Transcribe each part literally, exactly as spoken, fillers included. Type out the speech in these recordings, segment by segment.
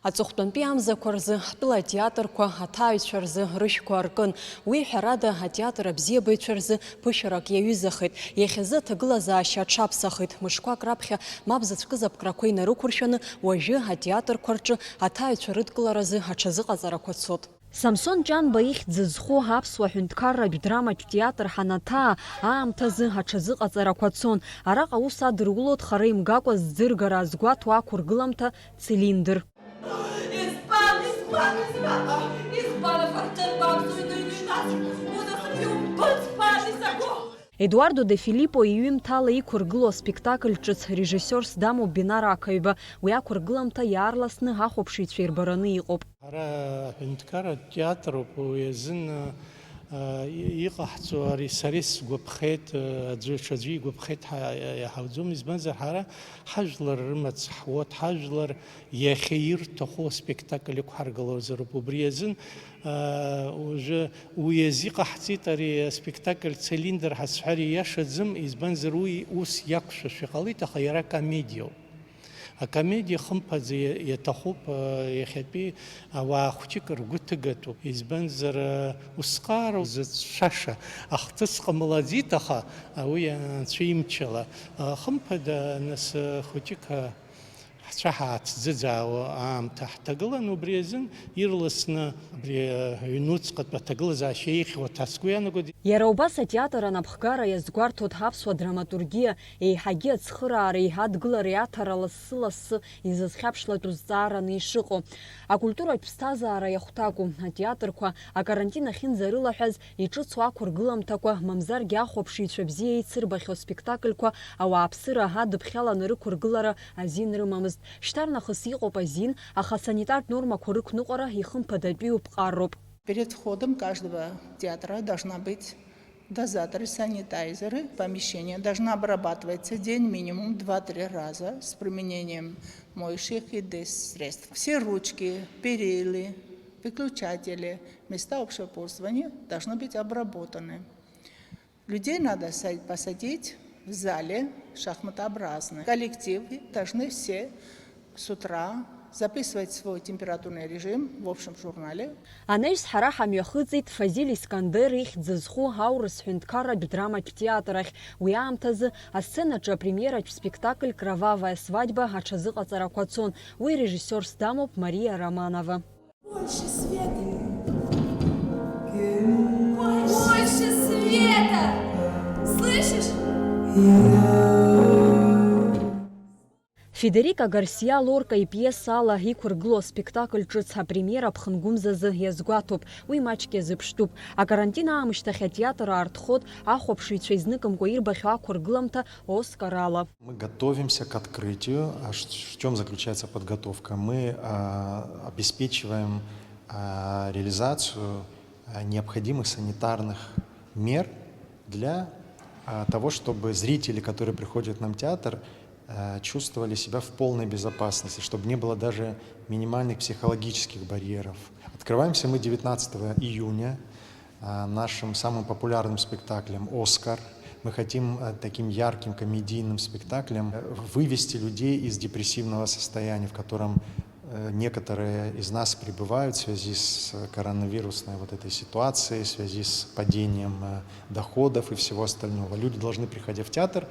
Аҵыхәтәантәи амзақәа рзы ҳтәыла атеатрқәа аҭааҩцәа рзы рышәқәа аркын. Уи, ҳәарада, атеатр абзиабаҩцәа рзы ԥышәарак иаҩызахеит. Иахьазы аҭагылазаашьа аҽаԥсахит. Мышқәак раԥхьа мап зыцәкыз аԥкрақәа инарықәыршәаны, уажәы атеатрқәа рҿы аҭааҩцәа рыдкыларазы аҽазыҟаҵарақәа цот. Самсон Ҷанба ихьӡ зху аԥсуа ҳәынҭқарратә драматә театр ҳанаҭаа аамҭазы аҽазыҟаҵарақәа цон. Араҟа аус адырулоит хара имгакәа зӡыргара азгәаҭо ақәыргыламҭа Цилиндр. Избан, избан, избан, избан афарҭыр бамзуи дыҩныҩназ, унасыԥ иумбыц, бан изакәу? Едуардо де Филиппо иҩымҭала иқәыргылоу аспектакль ҿыц режиссиорс дамоуп Бинар Ақаҩба. Уи ақәыргыламҭа иаарласны ахәаԥшыҩцәа ирбараны иҟоуп. Ара аҳәынҭқарратә театр ауп, уи азын, а, и-, иҟаҳҵо ари сара исгәаԥхеит, а, аӡәы ҽаӡәы игәаԥхеит ҳәа иаҳауӡом, избанзар ҳара ҳажәлар рымаҵ ҳуоуп, ҳажәлар иахьа ирҭаху аспектакль ықәҳаргылозароуп. Убри азын, а, уажәы уи азы иҟаҳҵеит ари аспектакль Цилиндр ҳәа сҳәар ииашаӡам, избанзар уи ус иақәшәашәа иҟалеит, аха иара комедиоуп. Акомедиа хымԥаӡа иа-, иаҭахуп, а, иахьатәи ауаа хәҷык ргәы ҭыгатәуп. Избанзар, а, усҟароуп зыцәшәаша, ахҭыс ҟамлаӡеит, аха, а, уи анцәа имчала. А, хымԥада, нас, а, хәҷык, а, ҳцәа ҳааҭӡыӡаауа аамҭа ҳҭагылан, убри азын ирласны абри, а, аҩнуҵҟатә аҭагылазаашьа еиӷьу аҭак сгәы иаанагоит. Иара убас атеатр анапхгара иазгәарҭоит ҳаԥсуа драматургиа еиҳагьы ацхыраареи адгылареи аҭара лассы-лассы изызхьаԥшлатәу зҵаараны ишыҟоу. Акультуратә ԥсҭазаара иахәҭаку атеатрқәа акарантин ахьынӡарылаҳәаз, иҿыцу ақәыргыламҭақәа, мамзаргьы ахәаԥшыҩцәа бзиа еицырбахьоу аспектакльқәа ауааԥсыра адыԥхьаланы рықәыргылара азин рымамызт. Шьҭарнахыс иҟоуп азин, аха асанитартә нормақәа рықәныҟәара ихымԥадатәиу ԥҟароуп. Перед входом каждого театра должна быть дозаторы, санитайзеры. Помещение должна обрабатываться день минимум два-три раза с применением моющих и дезсредств. Все ручки, перилы, выключатели, места общего пользования должны быть обработаны. Людей надо са-, посадить в зале шахматообразно. Коллективы должны все с утра записывать свой температурный режим в общем журнале. Анаҩс ҳара ҳамҩахыҵит Фазиль Искандер ихьӡ зху аурыс ҳәынҭқарратә драматә театр ахь. Уи аамҭазы асценаҿы апремиератә спектакль «Кровавая свадьба» аҽазыҟаҵарақәа цон. Уи режиссиорс дамоуп Мариа Романова. Больше света. Больше света. Слышишь? Федерико Гарсиа Лорка ипиеса ала иқәыргылоу аспектакль ҿыц апремиера ԥхынгәымзазы иазгәаҭоуп, уи маҷк иазыԥштәуп. Акарантин аамышьҭахь атеатр аартхоит ахәаԥшыҩцәа изныкымкәа ирбахьоу ақәыргыламҭа «Оскар» ала. Мы готовимся к открытию. А ш-, в чём заключается подготовка? Мы, а, обеспечиваем, а, реализацию, а, необходимых санитарных мер для, а, того, чтобы зрители, которые приходят к нам в театр, а, чувствовали себя в полной безопасности, чтобы не было даже минимальных психологических барьеров. Открываемся мы девятнадцатого июня, а, нашим самым популярным спектаклем «Оскар». Мы хотим, а, таким ярким комедийным спектаклем, э, вывести людей из депрессивного состояния, в котором, э, некоторые из нас пребывают в связи с коронавирусной вот этой ситуацией, в связи с падением, э, доходов и всего остального. Люди должны, приходя в театр,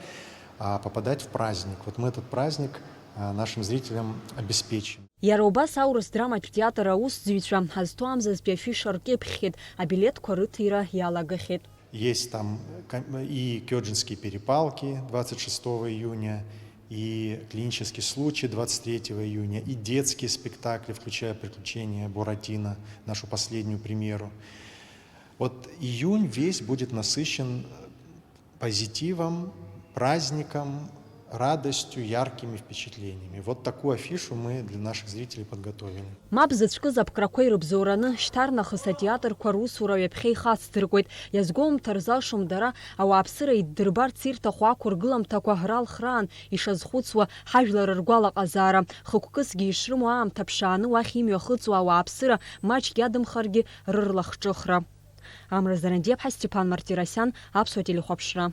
а, попадать в праздник. Вот мы этот праздник, а, нашим зрителям обеспечим. Иара убас аурыс драматә театр аусзуҩцәа ҳазҭо амзазтәи афиша ркьыԥхьхьеит, абилеҭқәа рыҭира иалагахьеит. Есть там ком-, и «Кёджинские перепалки» двадцать шестого июня, и «Клинический случай» двадцать третьего июня, и детские спектакли, включая «Приключения Буратино», нашу последнюю премьеру. Вот июнь весь будет насыщен позитивом, праздником, радостью, яркими впечатлениями. Вот такую афишу мы для наших зрителей подготовили. Мап зыцәкыз аԥкрақәа ирыбзоураны, шьҭарнахыс атеатрқәа русура ҩаԥхьа ихацдыркуеит. Иазгәоумҭар залшом дара, ауааԥсыра иддырбарц ирҭаху ақәыргыламҭақәа ралхраан ишазхәыцуа ҳажәлар ргәалаҟазаара. Хықәкысгьы ишрымоу аамҭа ԥшааны уахь имҩахыҵуа ауааԥсыра маҷк иадымхаргьы рырлахҿыхра. Амра Зарандиаԥҳа, Степан Мартиросиан, Аԥсуа телехәаԥшра.